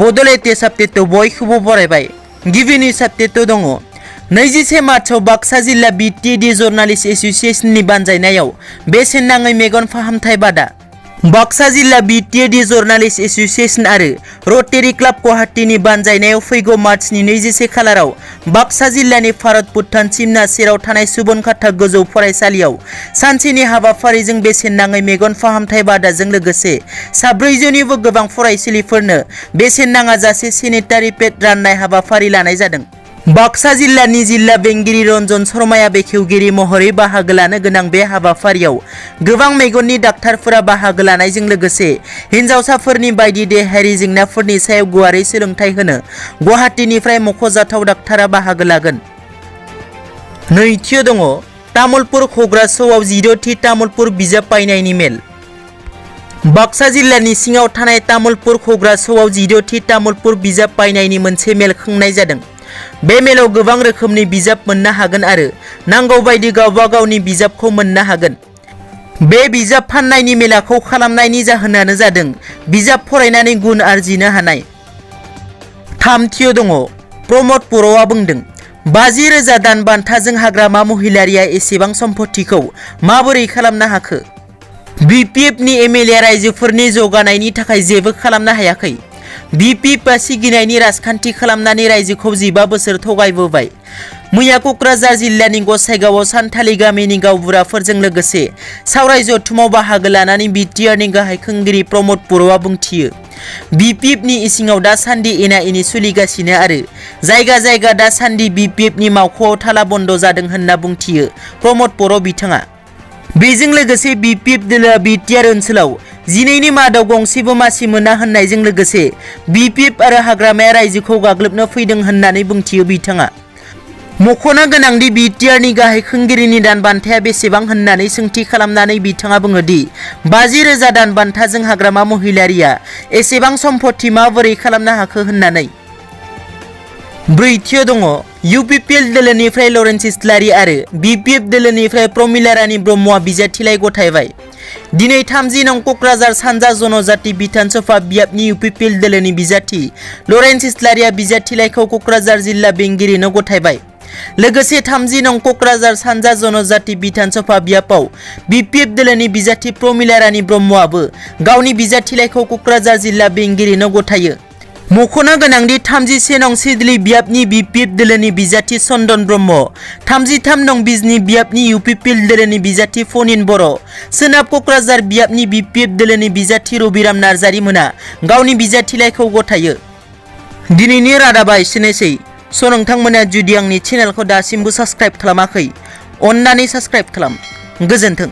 Bodoland update बयखौबो बरायबाय। गिबिनि update दङ। 21 मार्चआव बाक्सा जिल्ला बिटिएडि जर्नालिस्ट एसोसिएशननि बानजायनायाव बेसेन नाङै मेगन फाहामथाय बादा। बाक्सा जिल्ला बिटिएडि जर्नालिस्ट एसोसिएशन आरो रटारि क्लाब गुवाहाटीनि बानजायनायाव फैगौ मार्चनि 21 खालाराव बाक्सा जिल्लानि भारत भुटान सिमना सेराव थानाय सुबनखाता गोजौ फरायसालियाव सानसेनि हाबाफारिजों बेसेन नाङै मेगन फाहामथाय बादाजों लोगोसे सा 400निबो गोबां फरायसालिफोरनो बेसेन नाङाजासे सेनिटारि पेड राननाय हाबाफारि लानाय जादों। बाक्सा जिल्लानि जिल्ला बेंगिरि रन्जन शर्माया बेखेवगिरि महरै बाहागो लानो गोनां बे हाबाफारियाव गोबां मेगननि डाक्टारफोरा बाहागो लानायजों लोगोसे हिन्जावसाफोरनि बायदि देहायारि जेंनाफोरनि सायाव गुवारै सोलोंथाय होनो गुवाहाटीनिफ्राय मख'जाथाव डाक्टारा बाहागो लागोन। नैथियाव दङ तामुलपुर घग्रासौआव 10थि तामुलपुर बिजाब बायनायनि मेल। बाक्सा जिल्लानि सिङाव थानाय तामुलपुर घग्रासौआव 10थि तामुलपुर बिजाब बायनायनि मोनसे मेल खुंनाय जादों। बे मेलाव गोबां रोखोमनि बिजाब मोननो हागोन आरो नांगौ बायदि गावबा गावनि बिजाबखौ मोननो हागोन। बे बिजाब फाननायनि मेलाखौ खालामनायनि जाहोनानो जादों बिजाब फरायनानै गुन आरजिनो हानाय। थामथियाव दङ प्रमद बर'आ बुंदों 50,000 दान बान्थाजों हाग्रामा महिलारिया एसेबां सम्पथिखौ माबोरै खालामनो हाखो? बिपिएफनि एमएलए रायजोफोरनि जौगानायनि थाखाय जेबो खालामनो हायाखै। बिपिएफआ सिगिनायनि राजखान्थि खालामनानै रायजोखौ 15 बोसोर थगायबोबाय। मैया क'क्राझार जिल्लानि गसाइगावआव सानथालि गामिनि गावबुराफोरजों लोगोसे सावराय जथुमाव बाहागो लानानै बिटिआरनि गाहाय खुंगिरि प्रमद बर'आ बुंथियो बिपिएफनि इसिङाव दासान्दि एना एनि सोलिगासिनो आरो जायगा जायगा दासान्दि बिपिएफनि मावख'आव थाला बन्द जादों होनना बुंथियो प्रमद बर' बिथाङा। बेजों लोगोसे बिपिएफ दोलोआ बिटिआर ओनसोलाव 12नि मादाव गंसेबो मासि मोना होननायजों लोगोसे बिपिएफ आरो हाग्रामाया रायजोखौ गाग्लोबनो फैदों होननानै बुंथियो बिथाङा। मख'नो गोनांदि बिटिआरनि गाहाय खुंगिरिनि दान बान्थाया बेसेबां होननानै सोंथि खालामनानै बिथाङा बुङोदि 50,000 दान बान्थाजों हाग्रामा महिलारिया एसेबां सम्पथि माबोरै खालामनो हाखो होननानै। ब्रैथियाव दङ इउपिपिएल दोलोनिफ्राय लरेन्स इस्लारि आरो बिपिएफ दोलोनिफ्राय प्रमिला रानी ब्रह्मआ बिजाथिलाइ गथायबाय। दिनै 30 नं क'क्राझार सानजा जनजाति बिधान सभा बियाबनि इउपिपिएल दोलोनि बिजाथि लरेन्स इस्लारिया बिजाथिलाइखौ क'क्राझार जिल्ला बेंगिरिनो गथायबाय। लोगोसे 30 नं क'क्राझार सानजा जनजाति बिधान सभा बियाबाव बिपिएफ दोलोनि बिजाथि प्रमिला रानी ब्रह्मआबो गावनि बिजाथिलाइखौ क'क्राझार जिल्ला बेंगिरिनो गथायो। मख'नो गोनांदि 31 नं सिडली बियाबनि बिपिएफ दोलोनि बिजाथि चन्दन ब्रह्म, 33 नं बिजनी बियाबनि इउपिपिएल दोलोनि बिजाथि फनिन बर', सोनाब क'क्राझार बियाबनि बिपिएफ दोलोनि बिजाथि रबिराम नार्जारी मोना गावनि बिजाथिलाइखौ गथायो। दिनैनि रादाबा एसेनोसै। नोंथांमोना जुदि आंनि चेनेलखौ दासिमबो साबस्क्राइब खालामाखै अन्नानै साबस्क्राइब खालाम। गोजोन्थों।